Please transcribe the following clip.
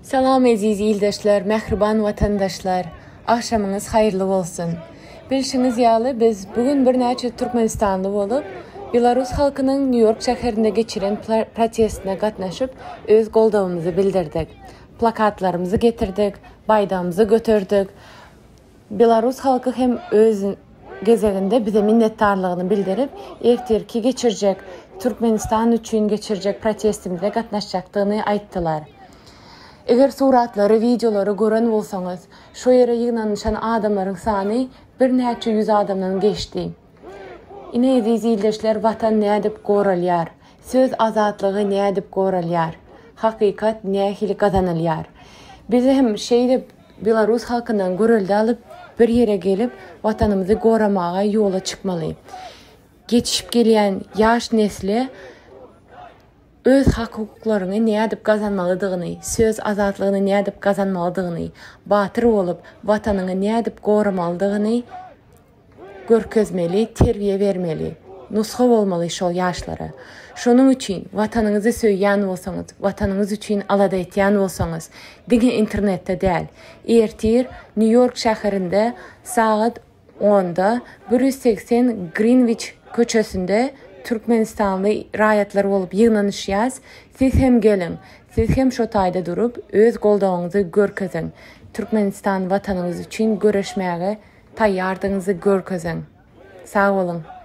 Salam eziz ildeşler, mähriban watandaşlar! Agşamyňyz haýyrly bolsun! Bilşiňiz ýaly biz bu gün birnäçe türkmenistanly bolup, belarus halkynyň Nýu-Ýork şäherinde geçiren protestine gatnaşyp öz goldawymyzy bildirdik. Plakatlarymyzy getirdik, baýdagymyzy göterdik. Belarus halky hem öz gezeginde bize minnetdarlygyny bildirip, ertirki geçirjek Türkmenistan üçin geçirjek protestimize gatnaşjakdygyny aýtdylar. Eger suratlary, wideolary gören bolsaňyz, şo ýere ýygnanyşan adamlaryň sany birnäçe ýüz adamdan geçdi. Ine eziz ildeşler Watan nädip goralýar? Söz azatlygy nädip goralýar? Hakykat nähili gazanylýar? Biz hem şeýdip Belarus halkyndan görelde alyp, bir ýere gelip, Watanymyzy goramaga ýola çykmaly. Ýetişip gelýän ýaş nesle öz hak-hukuklaryňy nädip gazanmalydygyny, söz azatlygyny nädip gazanmalydygyny, batyr bolup, Watanyňy nädip goramalydygyny görkezmeli, terbiýe bermeli, nusga bolmaly şol ýaşlara. Şonuň üçin Watanyňyzy söýýän bolsaňyz, Watanyňyz üçin alada etýän bolsaňyz, diňe internetde däl, ertir Nýu-Ýork şäherinde sagat onda 180 Grinwiç köçesinde türkmenistanly raýatlar bolup ýygnanyşýas, siz hem geliň, siz hem şo taýda durup öz goldawyňyzy görkeziň, Türkmenistan Watanyňyz üçin göreşmäge taýýardygyňyzy görkeziň. Sag boluň.